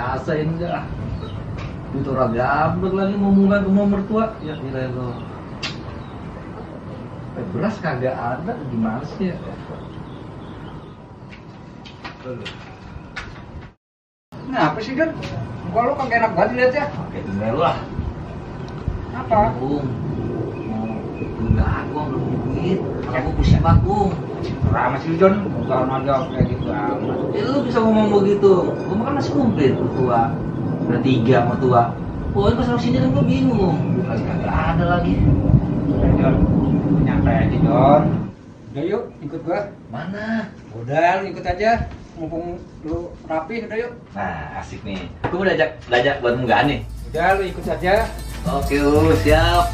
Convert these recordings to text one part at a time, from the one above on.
rasain dah. Itu orang gabek lagi ngomongan ke rumah mertua. Ya kira lo. Beras kagak ada, gimana sih ya? Kenapa sih, Jon? Muka lu kagak enak banget lihat ya? Oke, tinggal lah. Apa? Bung, enggak aku belum duit. Aku pusing bakung. Ramah sih, Jon. Muka aja kayak gitu amat. Lu bisa ngomong begitu. Gua kan masih komplit tua. Udah 3 sama tua. Pokoknya pas sini kan gua bingung. Beras kagak ada lagi. Udah, Jon. Nyantai aja, Jon. Udah yuk, ikut gua. Mana? Udah, lu ikut aja. Mumpung lu rapi, udah yuk. Nah, asik nih. Gua udah belajar buat munggah nih. Udah, lu ikut saja. Oke, siap.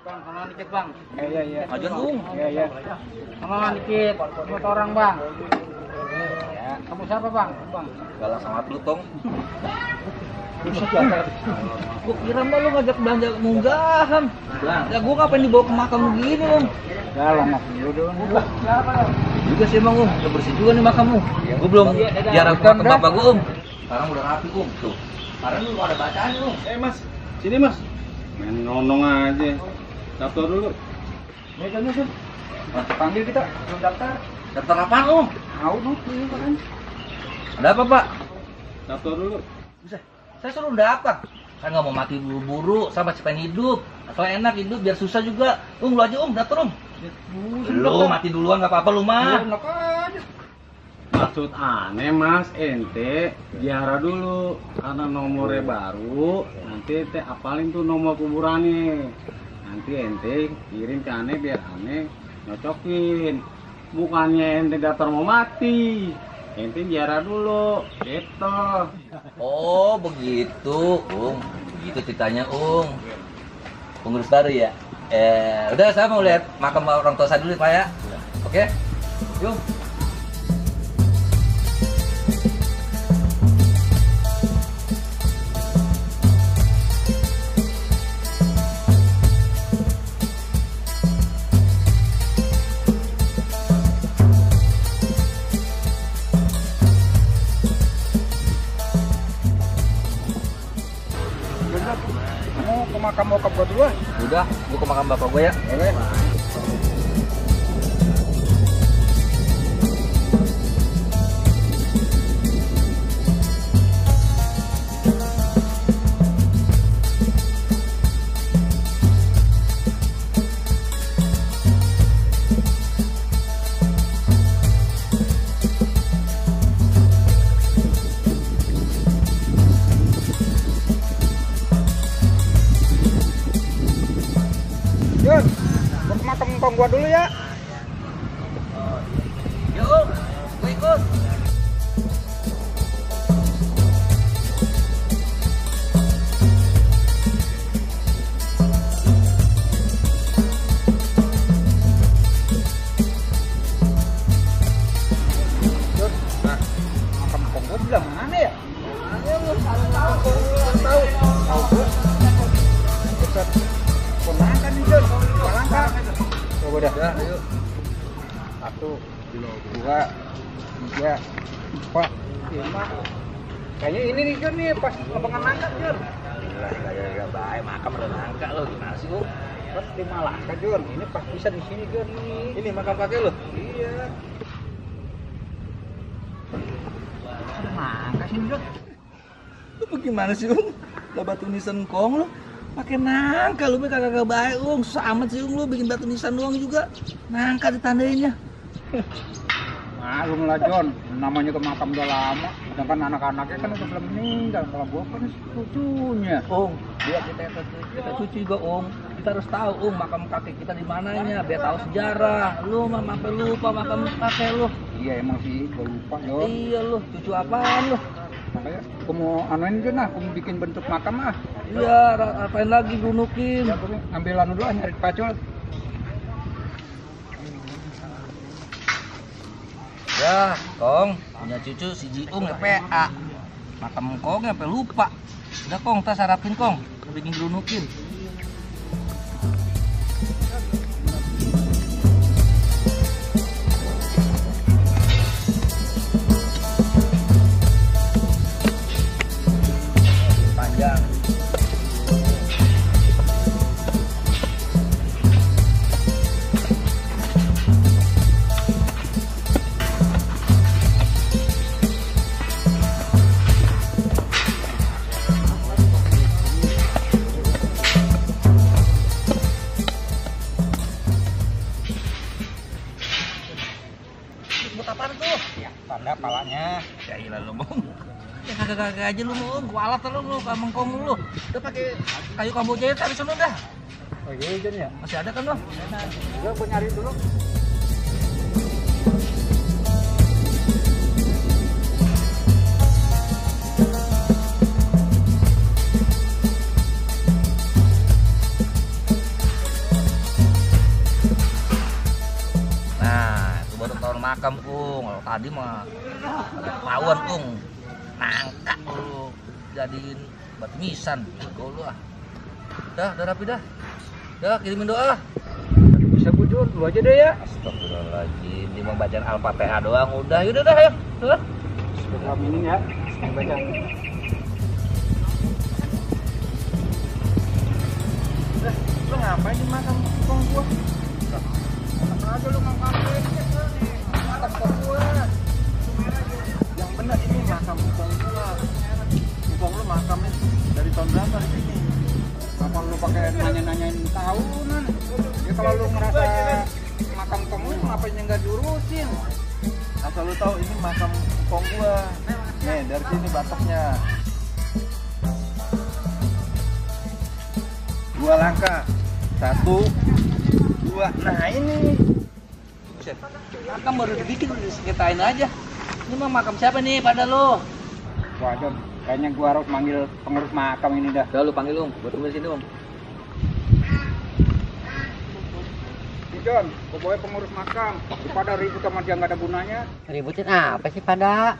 Bang, sama dikit bang. Iya. Aja dong. Iya. Sama dikit. Buat orang bang. Ya. Kamu siapa bang? Bang. Galang sama lu, Tong. Gua kira mbak lu ngajak belanja munggahan. Ya gua ngapain dibawa ke makam begini om? Ya, lama dulu dong. Juga sih emang, udah bersih juga nih makammu. Gua belum jarang ke makam bapak gua, Sekarang udah rapi, Tuh. Karena lu ada bacaan, Mas, sini Mas. Main nonong aja. Daftar dulu. Megang Jon. Panggil kita, belum daftar. Daftar apaan, Tahu dong, ini kan. Ada apa, Pak? Daftar dulu. Bisa. Saya suruh daftar. Saya nggak mau mati buru-buru, sama pengen hidup. Asal enak hidup, biar susah juga. Lu aja, daftar, Lu mati duluan nggak apa-apa, lu mah. Enak aja. Maksud aneh Mas, ente ziarah dulu karena nomornya baru. Nanti ente apalin tuh nomor kuburannya. Nanti ente kirim ke aneh biar aneh nyocokin. Bukannya ente daftar mau mati. Ente ziarah dulu, gitu. Oh, begitu, Begitu ceritanya, Pengurus baru ya? Udah saya mau lihat makam orang tua saya dulu, Pak ya. Oke? Yuk. Mau ke makam bokap gua dulu ah. Udah, gua ke makam bapak gua ya. Oke. Jon, gua ke makam kong gua dulu ya. Yuk, gua ikut. Jon, makam kong gua bilang mana ya? Mana lu? Tahu. Gua. Cepat. Konangkan nih Jon, konangkan. Coba dah. Ya, ayo. 1, 2, 3, 4, 5. Kayaknya ini nih Jon nih pas lebangan nangka Jon. Gak baik, makam udah nangka lo. Gimana sih, Pas 5 langkah Jon. Ini pas bisa di sini Jon ini. Ini makam kakek lo? Iya. Ada nangka sini Jon. Lu bagaimana sih, Lah batu nisan kong lo? Pakai nangka lu kagak baik, Susah amat sih, lu bikin batu nisan doang juga. Nangka ditandainnya. Malum lah Jon, namanya ke makam udah lama. Sedangkan anak-anaknya kan udah belum meninggal. Kalau gua kan cucunya. Biar kita cuci juga, Kita harus tahu, makam kakek kita di mananya, biar tahu sejarah. Lu mah sampai lupa makam kakek lu. Iya emang sih, gua lupa Jon. Iya lu, cucu apaan lu? Makanya gua mau anuin Jon ah, gua mau bikin bentuk makam ah. Iya, apain lagi gunukin. Ya gua ngambil anu dulu ah, nyari pacul. Ya, Ya, Kong, punya cucu si Jiung PA. Makam Kong sampai lupa. Udah Kong, tas harapin Kong, bikin gerunukin. Panjang. Buat apaan tuh? Ya, tanda palanya. Ya ilah lu Mong. Ya kagak-kagak aja lu Mong. Gua alat lu kameng Kong lu. Udah pakai kayu kamboja ya tarik sono dah. Oh iya Jon ya. Masih ada kan lo? Gue mau nyari dulu. Nah, itu baru tahun makam Kung. Kalau tadi mah lawan Kung. Nangka lu jadiin batu nisan. Go lu ah. Udah rapi dah. Dah kirimin doa. Bisa Bu Jon, lu aja deh ya. Astagfirullahaladzim, dia mau bacaan Al-Fatihah doang. Udah, yaudah dah ayo. Tuh. Aminin ya. Baca. Lu ngapain di makam Kong gua? Enak aja lu ngangkatin makam Kong gua. Yang benar ini makam Kong gua. Kong lu makamnya dari tahun berapa di sini? Apa lu pakai nanya-nanyain tahunan? Ya kalau lu ngerasa makam Kong lu ngapain yang nggak diurusin? Asal lu tahu ini makam Kong gua. Nih dari sini batoknya. Dua langkah. 1, 2. Nah ini. Buset. Makam baru dibikin udah disekitain aja. Ini mah makam siapa nih pada lo? Wah Jon, kayaknya gua harus manggil pengurus makam ini dah. Udah lu panggil Om, buat tunggu sini Om. Jon, pokoknya pengurus makam. Pada ribut sama dia nggak ada gunanya. Ributin apa sih pada?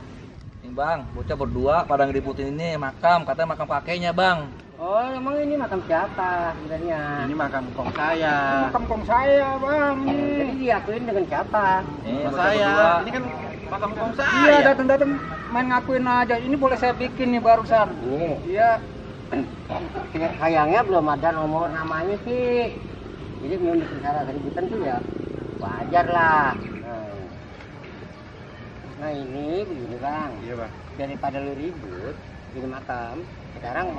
Nih Bang, bocah berdua pada ngeributin ini makam, katanya makam kakeknya Bang. Oh, emang ini makam siapa sebenarnya? Ini makam Kong saya. Makam Kong saya, Bang. Jadi diakuin dengan siapa? Nih, Sama bocah saya. berdua. Ini kan makam Kong saya. Iya, datang-datang main ngakuin aja. Ini boleh saya bikin nih barusan. Iya. Sayangnya belum ada nomor namanya sih. Jadi belum bicara keributan tuh ya wajar lah. Nah ini begini Bang. Iya, Bang. Daripada lu ribut ini makam, sekarang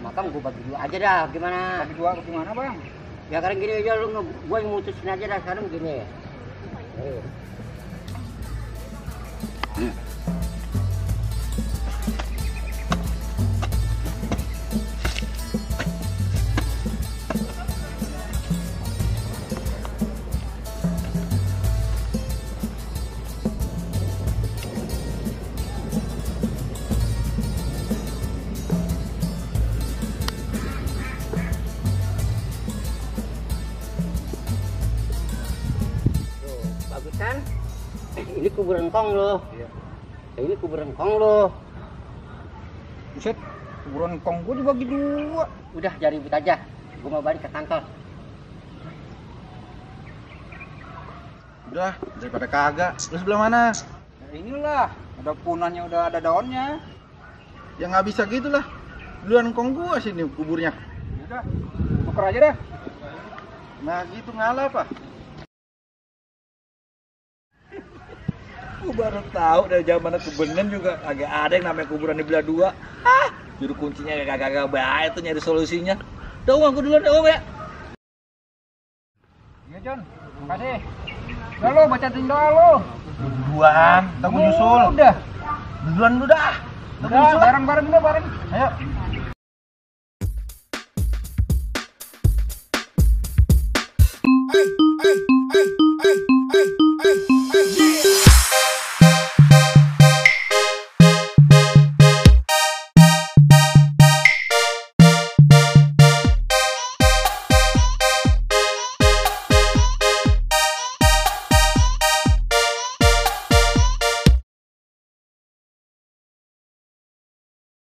makam gue bagi dua aja dah, gimana? Bagi dua gimana, Bang? Ya sekarang gini aja lu, gue yang mutusin aja dah sekarang gini. Bagus kan? Ini kuburan Kong loh. Iya. Ini kuburan Kong loh. Buset, kuburan Kong gua dibagi dua. Udah jadi ribut aja. Gue mau balik ke kantor. Udah, daripada kagak. Lu sebelah mana? Nah, inilah, ada punannya, udah ada daunnya. Ya nggak bisa gitu lah. Duluan Kong gua sini kuburnya. Udah, tuker aja dah. Nah gitu ngalah apa? Gue baru tahu dari zaman kebenen juga agak ada yang namanya kuburan di belah dua. Juru kuncinya kagak baik tuh nyari solusinya. Udah aku duluan Om ya. Iya Jon, makasih. Udah lo baca doa lo. Duluan, ntar gue nyusul. Udah. Duluan lu dah. Udah, bareng-bareng udah bareng. Ayo. Hey, hey, hey, hey, hey.